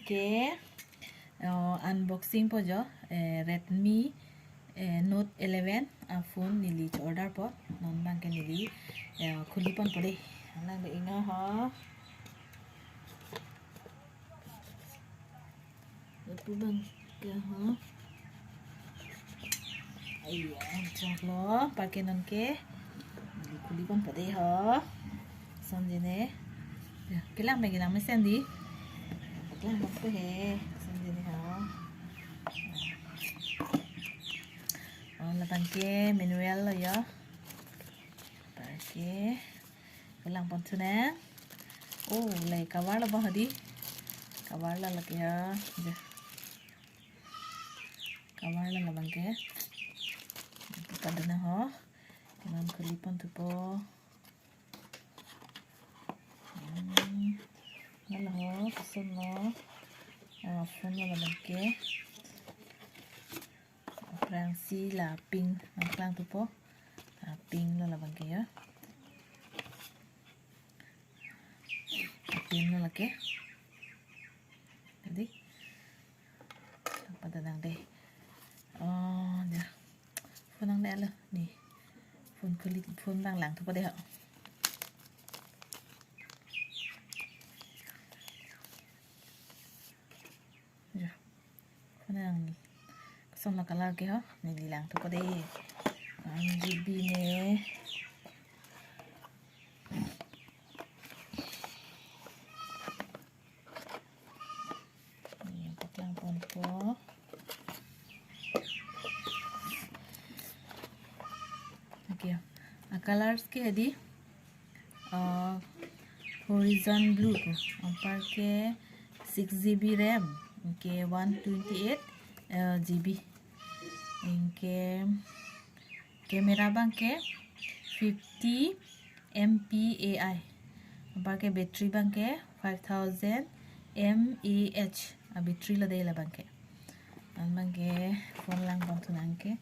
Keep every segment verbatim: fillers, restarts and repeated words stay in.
ke, eh, unboxing po jo, eh, Redmi, eh, Note eleven a phone neli cho-order po, non abang ke neli, eh, khuli pon po dei. Alang do inga ho. Lapu abang ke ho. Aiya, choklo, anparke non ke. Neli khuli pon po dei ho. Sonjine. Ya, kelang abang kelang mesen dei. Kelang abang ke he. Sonjine ho. Oh, labang ke manual lo ya. Anparke. Kelang pon thu nang. Oh, lahei cover lo ba ho dei. Cover lo lake ya. Ya. Cover lo labang ke. Pada na ho. Kelang khuli pon thu po. Hmm. Halo ho, koson lo. Ah, phone lo labang ke. Aphrangsi la pink nangklang thu po. Ah, pink lo labang ke ya. Pink lo lake. Dei. Apa tadang dei. Oh, ya. Phone nang dei lo. Ni. Phone khuli, phone abang lang thu po dei ho. Ya. Phone nang ni. Koson lo color ke ho. Neli lang thu po dei. One G B ne. Neli paklang pon po. Okay. A colors ke dei, uh, Horizon Blue ko. Anparke six G B RAM, anke one twenty-eight, uh, G B. Anke camera abang ke fifty M P A I. Anparke battery abang ke five thousand mAh a battery lo dei labang ke. Anparke phone lang pon thu nang ke.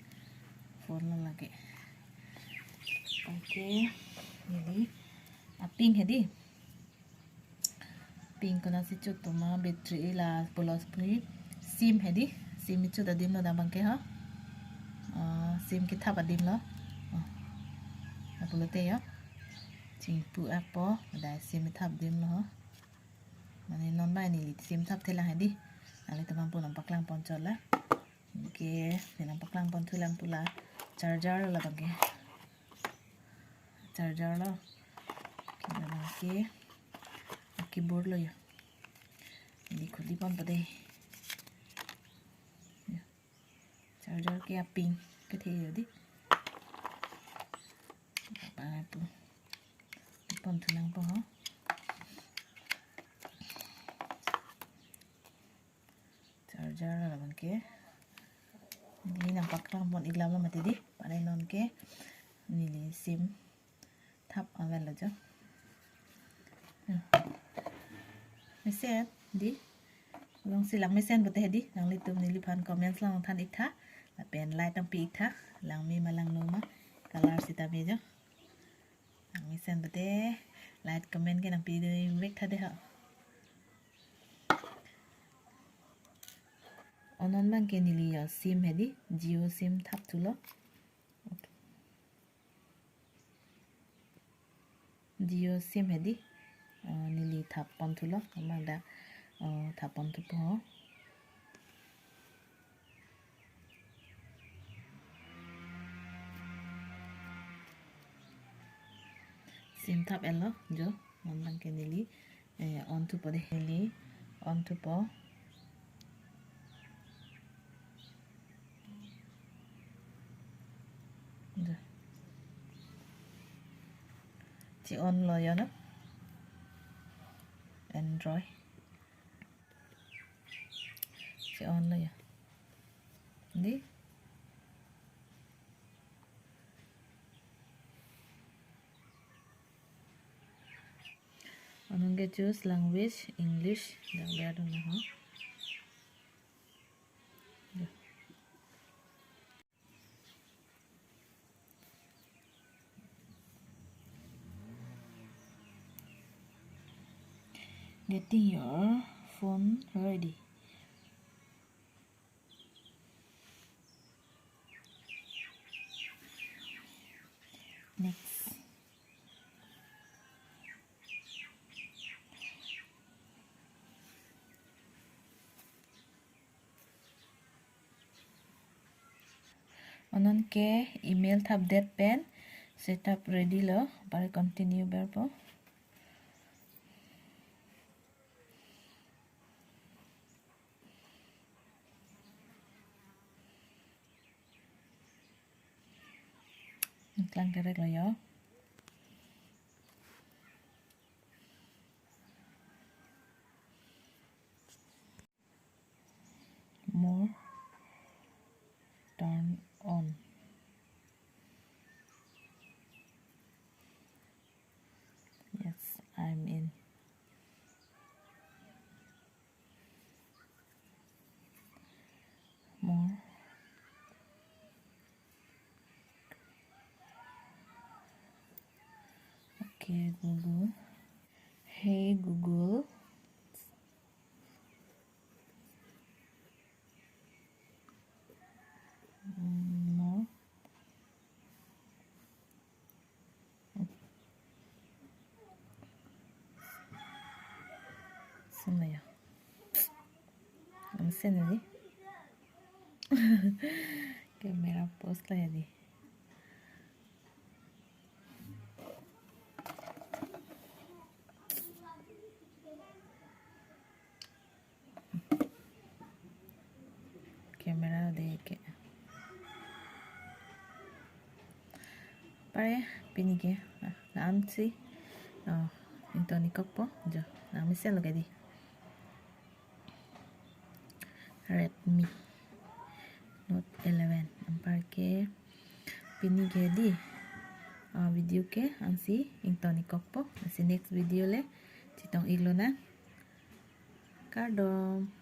Phone lo lake. Okay. Neli. A pink he dei. Pink konatsi chot toma battery la pulo si pu. SIM he dei. SIM chot adim lo labang ke ho. Ah, SIM kethap adim lo. Ah. Lapulote ya. Chingpu ak po. Dei SIM thap adim lo ho. Mane non abang neli SIM thap thelang he dei. Nanglitum aphan nangpaklang pon chot la. Okay, neli nangpaklang pon thu lang pu la charger lo labang ke. Charger lo. Okay, labang ke. Keyboard lo ya. Neli khuli pon po dei. Ya. Charger ke a pink kethe yo dei. Apa tu? Pon thu nang po ho. Charger labang ke. Neli nangpaklang pon ik lam lo mati dei. Pare non ke neli SIM thap avel lo jo. Hmm. Mesen dei. Jongsi lang mesen pulote dei. Nanglitum neliphan comments lang than ik tha. Lapen like nangpi ik tha. Langme ma langno ma. Color sitame jo. Lang mesen pulote. Like comment ke nangpi dun ik tha dei ho. Oh, non abang ke neli ya SIM he dei, Jio SIM thap thulo. Okay. Jio SIM he dei, ah, neli thap pon thulo, amat dak, ah, thap pon thupo. SIM thap etlo, jo, non abang ke neli, eh, on thupo dei, neli on thupo. Jo. Che-on lo ya na. Android. Che-on lo ya. Dei. Anong ke choose language, English, dak ber dun ho. Ya. Getting your Phone ready. Next. Non ke email thapdet pen setup ready lo, pare continue berpo. Klang kerek lo yo. More, turn on. Yes, I'm in. More. Okay, Google. Hey Google. Mm, no. Summa ya. Ang send ni. Camera post la ya di. Camera de ke. Pare pini ke, ah, la-an si, oh, ingtoni kokpo, jo, la-an mesen lo ke di. Redmi Note eleven, anpar ke pini ke di, ah, video ke ansi ingtoni kokpo, ansi next video le chetong-ik lonang. Kardom.